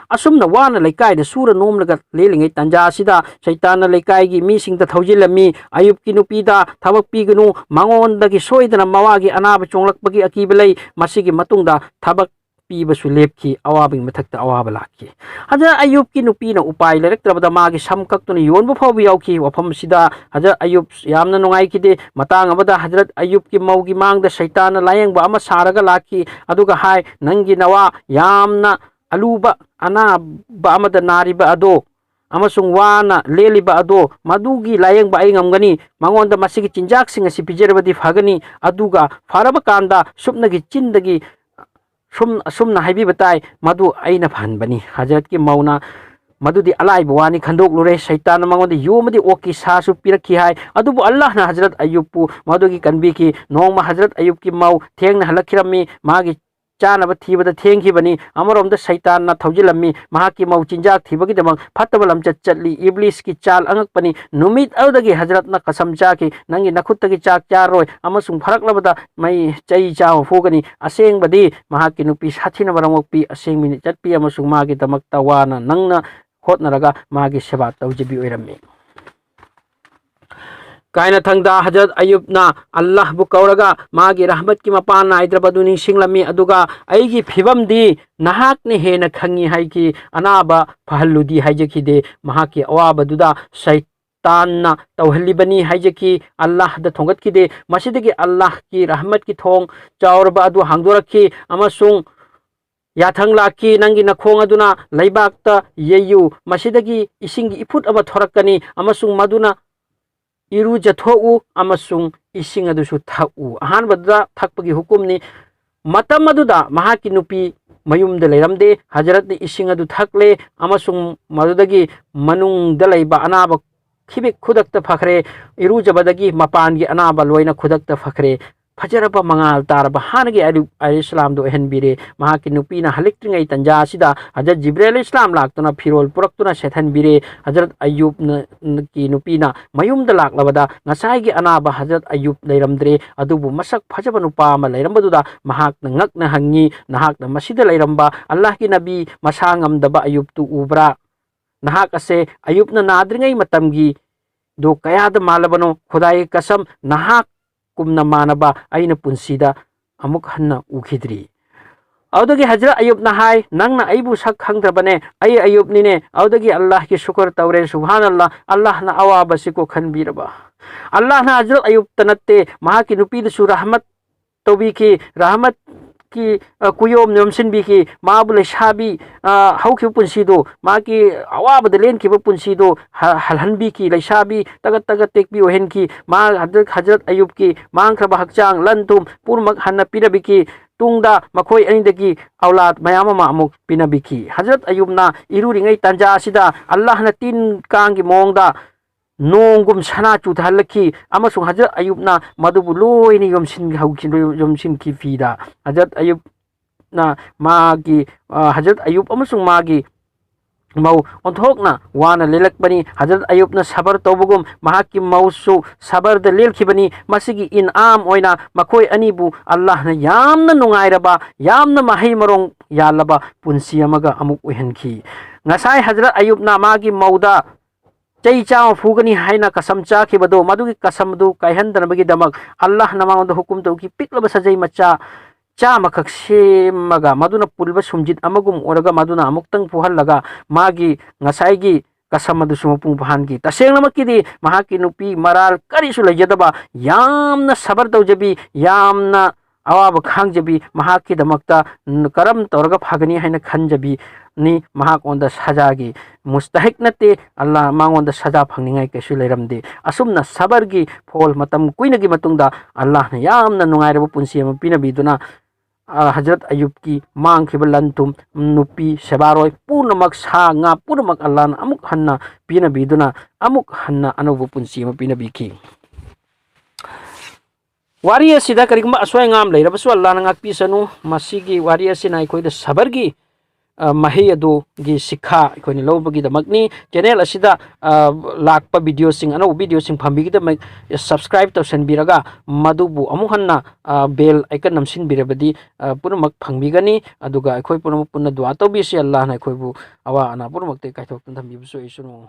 ꯑꯁꯨꯝꯅ ꯋꯥꯅ ꯂꯩꯀꯥꯏꯗ ꯁꯨꯔ ꯅꯣꯝꯂꯒ ꯂꯦꯜꯂꯤꯉꯩ ꯇꯥꯟꯖꯥ ꯑꯁꯤꯗ ꯁꯩꯇꯥꯟꯅ ꯂꯩꯀꯥꯏꯒꯤ ꯃꯤꯁꯤꯡꯗ ꯊꯧꯖꯤꯜꯂꯝꯃꯤ, "ꯑꯌꯨꯕꯀꯤ ꯅꯨꯄꯤꯗ ꯊꯕꯛ ꯄꯤꯒꯅꯨ, ꯃꯉꯣꯟꯗꯒꯤ ꯁꯣꯏꯗꯅ ꯃꯋꯥꯒꯤ ꯑꯅꯥꯕ ꯆꯣꯡꯂꯛꯄꯒꯤ ꯑꯀꯤꯕ ꯂꯩ꯫ ꯃꯁꯤꯒꯤ ꯃꯇꯨꯡꯗ ꯊꯕꯛ ꯄꯤꯕꯁꯨ ꯂꯦꯞꯈꯤ꯫ ꯑꯋꯥꯕꯒꯤ ꯃꯊꯛꯇ ꯑꯋꯥꯕ ꯂꯥꯛꯈꯤ"꯫ ꯍꯖꯔꯠ ꯑꯌꯨꯕꯀꯤ ꯅꯨꯄꯤꯅ ꯎꯄꯥꯏ ꯂꯩꯔꯛꯇ꯭ꯔꯕꯗ ꯃꯥꯒꯤ ꯁꯝ ꯀꯛꯇꯨꯅ ꯌꯣꯟꯕ ꯐꯥꯎꯕ ꯌꯥꯎꯈꯤ꯫ ꯋꯥꯐꯝ ꯑꯁꯤꯗ ꯍꯖꯔꯠ ꯑꯌꯨꯕ ꯌꯥꯝꯅ ꯅꯨꯡꯉꯥꯏꯈꯤꯗꯦ꯫ ꯃꯇꯥꯡ ꯑꯃꯗ ꯍꯖꯔꯠ ꯑꯌꯨꯕꯀꯤ ꯃꯧꯒꯤ ꯃꯥꯡꯗ ꯁꯩꯇꯥꯟꯅ ꯂꯥꯌꯦꯡꯕ ꯑꯃ ꯁꯥꯔꯒ ꯂꯥꯛꯈꯤ, ꯑꯗꯨꯒ ꯍꯥꯏ, "ꯅꯪꯒꯤ ꯅꯋꯥ ꯌꯥꯝꯅ ꯑꯂꯨꯕ ꯑꯅꯥꯕ ꯑꯃꯗ ꯅꯥꯔꯤꯕ ꯑꯗꯣ ꯑꯃꯁꯨꯡ ꯋꯥꯅ ꯂꯦꯜꯂꯤꯕ ꯑꯗꯣ, ꯃꯗꯨꯒꯤ ꯂꯥꯌꯦꯡꯕ ꯑꯩ ꯉꯝꯒꯅꯤ꯫ ꯃꯉꯣꯟꯗ ꯃꯁꯤꯒꯤ ꯆꯤꯟꯖꯥꯛꯁꯤꯡ ꯑꯁꯤ ꯄꯤꯖꯔꯕꯗꯤ ꯐꯒꯅꯤ꯫ ꯑꯗꯨꯒ ꯐꯔꯕ ꯀꯥꯟꯗ ꯁꯨꯞꯅꯒꯤ ꯆꯤꯟꯗꯒꯤ ꯁꯨꯝ, ꯑꯁꯨꯝꯅ ꯍꯥꯏꯕꯤꯕ ꯇꯥꯏ, ꯃꯗꯨ ꯑꯩꯅ ꯐꯍꯟꯕꯅꯤ"꯫ ꯍꯖꯔꯠꯀꯤ ꯃꯧꯅ ꯃꯗꯨꯗꯤ ꯑꯂꯥꯏꯕ ꯋꯥꯅꯤ ꯈꯟꯗꯣꯛꯂꯨꯔꯦ꯫ ꯁꯩꯇꯥꯟꯅ ꯃꯉꯣꯟꯗ ꯌꯨ ꯑꯃꯗꯤ ꯑꯣꯛꯀꯤ ꯁꯥꯁꯨ ꯄꯤꯔꯛꯈꯤ ꯍꯥꯏ꯫ ꯑꯗꯨꯕꯨ ꯑꯜꯂꯥꯍꯅ ꯍꯖꯔꯠ ꯑꯌꯨꯕꯄꯨ ꯃꯗꯨꯒꯤ ꯀꯟꯕꯤꯈꯤ꯫ ꯅꯣꯡꯃ ꯍꯖꯔꯠ ꯑꯌꯨꯕꯀꯤ ꯃꯧ ꯊꯦꯡꯅ ꯍꯜꯂꯛꯈꯤꯔꯝꯃꯤ꯫ ꯃꯥꯒꯤ ꯆꯥꯅꯕ ꯊꯤꯕꯗ ꯊꯦꯡꯈꯤꯕꯅꯤ꯫ ꯑꯃꯔꯣꯝꯗ ꯁꯩꯇꯥꯟꯅ ꯊꯧꯖꯤꯜꯂꯝꯃꯤ꯫ ꯃꯍꯥꯛꯀꯤ ꯃꯧ ꯆꯤꯟꯖꯥꯛ ꯊꯤꯕꯒꯤꯗꯃꯛ ꯐꯠꯇꯕ ꯂꯝꯆꯠ ꯆꯠꯂꯤ꯫ ꯏꯕ꯭ꯂꯤꯁꯀꯤ ꯆꯥꯜ ꯑꯉꯛꯄꯅꯤ꯫ ꯅꯨꯃꯤꯠ ꯑꯗꯨꯗꯒꯤ ꯍꯖꯔꯠꯅ ꯀꯁꯝ ꯆꯥꯈꯤ, "ꯅꯪꯒꯤ ꯅꯈꯨꯠꯇꯒꯤ ꯆꯥꯛ ꯆꯥꯔꯣꯏ ꯑꯃꯁꯨꯡ ꯐꯔꯛꯂꯕꯗ ꯃꯩ ꯆꯩ ꯆꯥꯕ ꯐꯨꯒꯅꯤ"꯫ ꯑꯁꯦꯡꯕꯗꯤ ꯃꯍꯥꯛꯀꯤ ꯅꯨꯄꯤ ꯁꯥꯊꯤꯅ ꯃꯔꯝ ꯑꯣꯛꯄꯤ, ꯑꯁꯦꯡꯕ ꯃꯤꯅꯤꯠ ꯆꯠꯄꯤ ꯑꯃꯁꯨꯡ ꯃꯥꯒꯤꯗꯃꯛꯇ ꯋꯥꯅ ꯅꯪꯅ ꯍꯣꯠꯅꯔꯒ ꯃꯥꯒꯤ ꯁꯦꯕꯥ ꯇꯧꯖꯕꯤ ꯑꯣꯏꯔꯝꯃꯤ꯫ ꯀꯥꯏꯅꯊꯪꯗ ꯍꯖꯔꯠ ꯑꯌꯨꯕꯅ ꯑꯜꯂꯥꯍꯕꯨ ꯀꯧꯔꯒ ꯃꯥꯒꯤ ꯔꯍꯃꯠꯀꯤ ꯃꯄꯥꯟ ꯅꯥꯏꯗ꯭ꯔꯕꯗꯨ ꯅꯤꯡꯁꯤꯡꯂꯝꯃꯤ, ꯑꯗꯨꯒ "ꯑꯩꯒꯤ ꯐꯤꯕꯝꯗꯤ ꯅꯍꯥꯛꯅ ꯍꯦꯟꯅ ꯈꯪꯉꯤ" ꯍꯥꯏꯈꯤ꯫ "ꯑꯅꯥꯕ ꯐꯍꯜꯂꯨꯗꯤ" ꯍꯥꯏꯖꯈꯤꯗꯦ꯫ ꯃꯍꯥꯛꯀꯤ ꯑꯋꯥꯕꯗꯨꯗ ꯁꯩꯇꯥꯟꯅ ꯇꯧꯍꯜꯂꯤꯕꯅꯤ ꯍꯥꯏꯖꯈꯤ꯫ ꯑꯜꯂꯥꯍꯗ ꯊꯣꯡꯒꯠꯈꯤꯗꯦ꯫ ꯃꯁꯤꯗꯒꯤ ꯑꯜꯂꯥꯍꯀꯤ ꯔꯍꯃꯠꯀꯤ ꯊꯣꯡ ꯆꯥꯎꯔꯕ ꯑꯗꯨ ꯍꯥꯡꯗꯣꯔꯛꯈꯤ ꯑꯃꯁꯨꯡ ꯌꯥꯊꯪ ꯂꯥꯛꯈꯤ, "ꯅꯪꯒꯤ ꯅꯈꯣꯡ ꯑꯗꯨꯅ ꯂꯩꯕꯥꯛꯇ ꯌꯩꯌꯨ꯫ ꯃꯁꯤꯗꯒꯤ ꯏꯁꯤꯡꯒꯤ ꯏꯐꯨꯠ ꯑꯃ ꯊꯣꯔꯛꯀꯅꯤ ꯑꯃꯁꯨꯡ ꯃꯗꯨꯅ ꯏꯔꯨꯖꯊꯣꯛꯎ ꯑꯃꯁꯨꯡ ꯏꯁꯤꯡ ꯑꯗꯨꯁꯨ ꯊꯛꯎ"꯫ ꯑꯍꯥꯟꯕꯗ ꯊꯛꯄꯒꯤ ꯍꯨꯀꯨꯝꯅꯤ꯫ ꯃꯇꯝ ꯑꯗꯨꯗ ꯃꯍꯥꯛꯀꯤ ꯅꯨꯄꯤ ꯃꯌꯨꯝꯗ ꯂꯩꯔꯝꯗꯦ꯫ ꯍꯖꯔꯠꯅ ꯏꯁꯤꯡ ꯑꯗꯨ ꯊꯛꯂꯦ ꯑꯃꯁꯨꯡ ꯃꯗꯨꯗꯒꯤ ꯃꯅꯨꯡꯗ ꯂꯩꯕ ꯑꯅꯥꯕ ꯈꯤꯕꯤꯛ ꯈꯨꯗꯛꯇ ꯐꯈ꯭ꯔꯦ꯫ ꯏꯔꯨꯖꯕꯗꯒꯤ ꯃꯄꯥꯟꯒꯤ ꯑꯅꯥꯕ ꯂꯣꯏꯅ ꯈꯨꯗꯛꯇ ꯐꯈ꯭ꯔꯦ꯫ ꯐꯖꯔꯕ ꯃꯉꯥꯜ ꯇꯥꯔꯕ ꯍꯥꯟꯅꯒꯤ ꯑꯌꯨꯕ ꯑꯂꯩꯍꯤꯁꯁꯂꯥꯝꯗꯨ ꯑꯣꯏꯍꯟꯕꯤꯔꯦ꯫ ꯃꯍꯥꯛꯀꯤ ꯅꯨꯄꯤꯅ ꯍꯜꯂꯛꯇ꯭ꯔꯤꯉꯩ ꯇꯟꯖꯥ ꯑꯁꯤꯗ ꯍꯖꯔꯠ ꯖꯤꯕ꯭ꯔꯤꯜ ꯑꯂꯩꯍꯤꯁꯁꯂꯥꯝ ꯂꯥꯛꯇꯨꯅ ꯐꯤꯔꯣꯜ ꯄꯨꯔꯛꯇꯨꯅ ꯁꯦꯠꯍꯟꯕꯤꯔꯦ꯫ ꯍꯖꯔꯠ ꯑꯌꯨꯕꯅ, ꯀꯤ ꯅꯨꯄꯤꯅ ꯃꯌꯨꯝꯗ ꯂꯥꯛꯂꯕꯗ ꯉꯁꯥꯏꯒꯤ ꯑꯅꯥꯕ ꯍꯖꯔꯠ ꯑꯌꯨꯕ ꯂꯩꯔꯝꯗ꯭ꯔꯦ, ꯑꯗꯨꯕꯨ ꯃꯁꯛ ꯐꯖꯕ ꯅꯨꯄꯥ ꯑꯃ ꯂꯩꯔꯝꯕꯗꯨꯗ ꯃꯍꯥꯛꯅ ꯉꯛꯅ ꯍꯪꯉꯤ, "ꯅꯍꯥꯛꯅ ꯃꯁꯤꯗ ꯂꯩꯔꯝꯕ ꯑꯜꯂꯥꯍꯀꯤ ꯅꯕꯤ ꯃꯁꯥ ꯉꯝꯗꯕ ꯑꯌꯨꯕꯇꯨ ꯎꯕ꯭ꯔꯥ? ꯅꯍꯥꯛ ꯑꯁꯦ ꯑꯌꯨꯕꯅ ꯅꯥꯗ꯭ꯔꯤꯉꯩ ꯃꯇꯝꯒꯤ ꯗꯨ ꯀꯌꯥꯗ ꯃꯥꯜꯂꯕꯅꯣ? ꯈꯨꯗꯥꯏꯒꯤ ꯀꯁꯝ, ꯅꯍꯥꯛ ꯀꯨꯝꯅ ꯃꯥꯟꯅꯕ ꯑꯩꯅ ꯄꯨꯟꯁꯤꯗ ꯑꯃꯨꯛ ꯍꯟꯅ ꯎꯈꯤꯗ꯭ꯔꯤ"꯫ ꯑꯗꯨꯗꯒꯤ ꯍꯖꯔꯠ ꯑꯌꯨꯕꯅ ꯍꯥꯏ, "ꯅꯪꯅ ꯑꯩꯕꯨ ꯁꯛ ꯈꯪꯗ꯭ꯔꯕꯅꯦ, ꯑꯩ ꯑꯌꯨꯕꯅꯤꯅꯦ"꯫ ꯑꯗꯨꯗꯒꯤ ꯑꯜꯂꯥꯍꯀꯤ ꯁꯨꯀꯔ ꯇꯧꯔꯦ, ꯁꯨꯕꯍꯥꯅ ꯑꯜꯂꯥꯍ, ꯑꯜꯂꯥꯍꯅ ꯑꯋꯥꯕꯁꯤ ꯀꯣꯛꯍꯟꯕꯤꯔꯕ꯫ ꯑꯜꯂꯥꯍꯅ ꯍꯖꯔꯠ ꯑꯌꯨꯕꯇ ꯅꯠꯇꯦ, ꯃꯍꯥꯛꯀꯤ ꯅꯨꯄꯤꯗꯁꯨ ꯔꯍꯃꯠ ꯇꯧꯕꯤꯈꯤ꯫ ꯔꯍꯃꯠꯀꯤ, ꯑ, ꯀꯨꯌꯣꯝ ꯌꯣꯝꯁꯤꯟꯕꯤꯈꯤ꯫ ꯃꯥꯕꯨ ꯂꯩꯁꯥꯕꯤ, ꯑ, ꯍꯧꯈꯤꯕ ꯄꯨꯟꯁꯤꯗꯨ, ꯃꯥꯒꯤ ꯑꯋꯥꯕꯗ ꯂꯦꯟꯈꯤꯕ ꯄꯨꯟꯁꯤꯗꯨ ꯍ-, ꯍꯜꯍꯟꯕꯤꯈꯤ꯫ ꯂꯩꯁꯥꯕꯤ ꯇꯒꯠ ꯇꯒꯠ ꯇꯦꯛꯄꯤ ꯑꯣꯏꯍꯟꯈꯤ꯫ ꯃꯥ ꯍꯖꯔꯠ, ꯍꯖꯔꯠ ꯑꯌꯨꯕꯀꯤ ꯃꯥꯡꯈ꯭ꯔꯕ ꯍꯛꯆꯥꯡ, ꯂꯟ ꯊꯨꯝ ꯄꯨꯝꯅꯃꯛ ꯍꯟꯅ ꯄꯤꯔꯕꯤꯈꯤ꯫ ꯇꯨꯡꯗ ꯃꯈꯣꯏ ꯑꯅꯤꯗꯒꯤ ꯑꯧꯂꯥꯗ ꯃꯌꯥꯝ ꯑꯃ ꯑꯃꯨꯛ ꯄꯤꯅꯕꯤꯈꯤ꯫ ꯍꯖꯔꯠ ꯑꯌꯨꯕꯅ ꯏꯔꯨꯔꯤꯉꯩ ꯇꯥꯟꯖꯥ ꯑꯁꯤꯗ ꯑꯜꯂꯥꯍꯅ ꯇꯤꯟ ꯀꯥꯡꯒꯤ ꯃꯑꯣꯡꯗ ꯅꯣꯡꯒꯨꯝ ꯁꯅꯥ ꯆꯨꯊꯍꯜꯂꯛꯈꯤ, ꯑꯃꯁꯨꯡ ꯍꯖꯔꯠ ꯑꯌꯨꯕꯅ ꯃꯗꯨꯕꯨ ꯂꯣꯏꯅ ꯌꯣꯝꯁꯤꯟ-, ꯍꯧꯈꯤ-, ꯌꯣꯝꯁꯤꯟꯈꯤ ꯐꯤꯗ꯫ ꯍꯖꯔꯠ ꯑꯌꯨꯕꯅ ꯃꯥꯒꯤ, ꯑ, ꯍꯖꯔꯠ ꯑꯌꯨꯕ ꯑꯃꯁꯨꯡ ꯃꯥꯒꯤ ꯃꯧ ꯑꯣꯟꯊꯣꯛꯅ ꯋꯥꯅ ꯂꯦꯜꯂꯛꯄꯅꯤ꯫ ꯍꯖꯔꯠ ꯑꯌꯨꯕꯅ ꯁꯕꯔ ꯇꯧꯕꯒꯨꯝ ꯃꯍꯥꯛꯀꯤ ꯃꯧꯁꯨ ꯁꯕꯔꯗ ꯂꯦꯜꯈꯤꯕꯅꯤ꯫ ꯃꯁꯤꯒꯤ ꯏꯟꯑꯥꯝ ꯑꯣꯏꯅ ꯃꯈꯣꯏ ꯑꯅꯤꯕꯨ ꯑꯜꯂꯥꯍꯅ ꯌꯥꯝꯅ ꯅꯨꯡꯉꯥꯏꯔꯕ, ꯌꯥꯝꯅ ꯃꯍꯩ ꯃꯔꯣꯡ ꯌꯥꯜꯂꯕ ꯄꯨꯟꯁꯤ ꯑꯃꯒ ꯑꯃꯨꯛ ꯑꯣꯏꯍꯟꯈꯤ꯫ ꯉꯁꯥꯏ ꯍꯖꯔꯠ ꯑꯌꯨꯕꯅ ꯃꯥꯒꯤ ꯃꯧꯗ ꯆꯩ ꯆꯥꯝꯃ ꯐꯨꯒꯅꯤ ꯍꯥꯏꯅ ꯀꯁꯝ ꯆꯥꯈꯤꯕꯗꯣ, ꯃꯗꯨꯒꯤ ꯀꯁꯝ ꯑꯗꯨ ꯀꯥꯏꯍꯟꯗꯅꯕꯒꯤꯗꯃꯛ ꯑꯜꯂꯥꯍꯅ ꯃꯉꯣꯟꯗ ꯍꯨꯀꯨꯝ ꯇꯧꯈꯤ꯫ ꯄꯤꯛꯂꯕ ꯁꯖꯩ ꯃꯆꯥ ꯆꯥꯝꯃꯈꯛ ꯁꯦꯝꯃꯒ, ꯃꯗꯨꯅ ꯄꯨꯜꯂꯕ ꯁꯨꯝꯖꯤꯠ ꯑꯃꯒꯨꯝ ꯑꯣꯏꯔꯒ, ꯃꯗꯨꯅ ꯑꯃꯨꯛꯇꯪ ꯐꯨꯍꯜꯂꯒ, ꯃꯥꯒꯤ ꯉꯁꯥꯏꯒꯤ ꯀꯁꯝ ꯑꯗꯨꯁꯨ ꯃꯄꯨꯡ ꯐꯥꯍꯟꯈꯤ꯫ ꯇꯁꯦꯡꯅꯃꯛꯀꯤꯗꯤ ꯃꯍꯥꯛꯀꯤ ꯅꯨꯄꯤ ꯃꯔꯥꯜ ꯀꯔꯤꯁꯨ ꯂꯩꯖꯗꯕ, ꯌꯥꯝꯅ ꯁꯕꯔ ꯇꯧꯖꯕꯤ, ꯌꯥꯝꯅ ꯑꯋꯥꯕ ꯈꯥꯡꯖꯕꯤ, ꯃꯍꯥꯛꯀꯤꯗꯃꯛꯇ ꯀꯔꯝ ꯇꯧꯔꯒ ꯐꯒꯅꯤ ꯍꯥꯏꯅ ꯈꯟꯖꯕꯤꯅꯤ꯫ ꯃꯍꯥꯛꯉꯣꯟꯗ ꯁꯖꯥꯒꯤ ꯃꯨꯁꯇꯍꯤꯛ ꯅꯠꯇꯦ꯫ ꯑꯜꯂꯥ ꯃꯉꯣꯟꯗ ꯁꯖꯥ ꯐꯪꯅꯤꯡꯉꯥꯏ ꯀꯩꯁꯨ ꯂꯩꯔꯝꯗꯦ꯫ ꯑꯁꯨꯝꯅ ꯁꯕꯔꯒꯤ ꯐꯣꯜ ꯃꯇꯝ ꯀꯨꯏꯅꯒꯤ ꯃꯇꯨꯡꯗ ꯑꯜꯂꯥꯍꯅ ꯌꯥꯝꯅ ꯅꯨꯡꯉꯥꯏꯔꯕ ꯄꯨꯟꯁꯤ ꯑꯃ ꯄꯤꯅꯕꯤꯗꯨꯅ, ꯑ, ꯍꯖꯔꯠ ꯑꯌꯨꯕꯀꯤ ꯃꯥꯡꯈꯤꯕ ꯂꯟ ꯊꯨꯝ, ꯅꯨꯄꯤ, ꯁꯦꯕꯥꯔꯣꯏ ꯄꯨꯝꯅꯃꯛ, ꯁꯥ ꯉꯥ ꯄꯨꯝꯅꯃꯛ ꯑꯜꯂꯥꯍꯅ ꯑꯃꯨꯛ ꯍꯟꯅ ꯄꯤꯅꯕꯤꯗꯨꯅ ꯑꯃꯨꯛ ꯍꯟꯅ ꯑꯅꯧꯕ ꯄꯨꯟꯁꯤ ꯑꯃ ꯄꯤꯅꯕꯤꯈꯤ꯫ ꯋꯥꯔꯤ ꯑꯁꯤꯗ ꯀꯔꯤꯒꯨꯝꯕ ꯑꯁꯣꯏ ꯑꯉꯥꯝ ꯂꯩꯔꯕꯁꯨ ꯑꯜꯂꯥꯍꯅ ꯉꯥꯛꯄꯤꯁꯅꯨ꯫ ꯃꯁꯤꯒꯤ ꯋꯥꯔꯤ ꯑꯁꯤꯅ ꯑꯩꯈꯣꯏꯗ ꯁꯕꯔꯒꯤ, ꯑ, ꯃꯍꯩ ꯑꯗꯨꯒꯤ ꯁꯤꯈꯥ ꯑꯩꯈꯣꯏꯅ ꯂꯧꯕꯒꯤꯗꯃꯛꯅꯤ꯫ ꯆꯦꯅꯦꯜ ꯑꯁꯤꯗ, ꯑ, ꯂꯥꯛꯄ ꯚꯤꯗꯤꯑꯣꯁꯤꯡ, ꯑꯅꯧꯕ ꯚꯤꯗꯤꯑꯣꯁꯤꯡ ꯐꯪꯕꯤꯒꯗꯕ subscribe ꯇꯧꯁꯟꯕꯤꯔꯒ ꯃꯗꯨꯕꯨ ꯑꯃꯨꯛ ꯍꯟꯅ, ꯑ, bell icon ꯅꯝꯁꯤꯟꯕꯤꯔꯕꯗꯤ, ꯑ, ꯄꯨꯝꯅꯃꯛ ꯐꯪꯕꯤꯒꯅꯤ꯫ ꯑꯗꯨꯒ ꯑꯩꯈꯣꯏ ꯄꯨꯝꯅꯃꯛ ꯄꯨꯟꯅ ꯗꯨꯋꯥ ꯇꯧꯕꯤꯁꯤ, ꯑꯜꯂꯥꯍꯅ ꯑꯩꯈꯣꯏꯕꯨ ꯑꯋꯥ ꯑꯅꯥ ꯄꯨꯝꯅꯃꯛꯇꯒꯤ ꯀꯥꯏꯊꯣꯛꯇꯨꯅ ꯊꯝꯕꯤꯕꯁꯨ ꯑꯣꯏꯁꯅꯨ꯫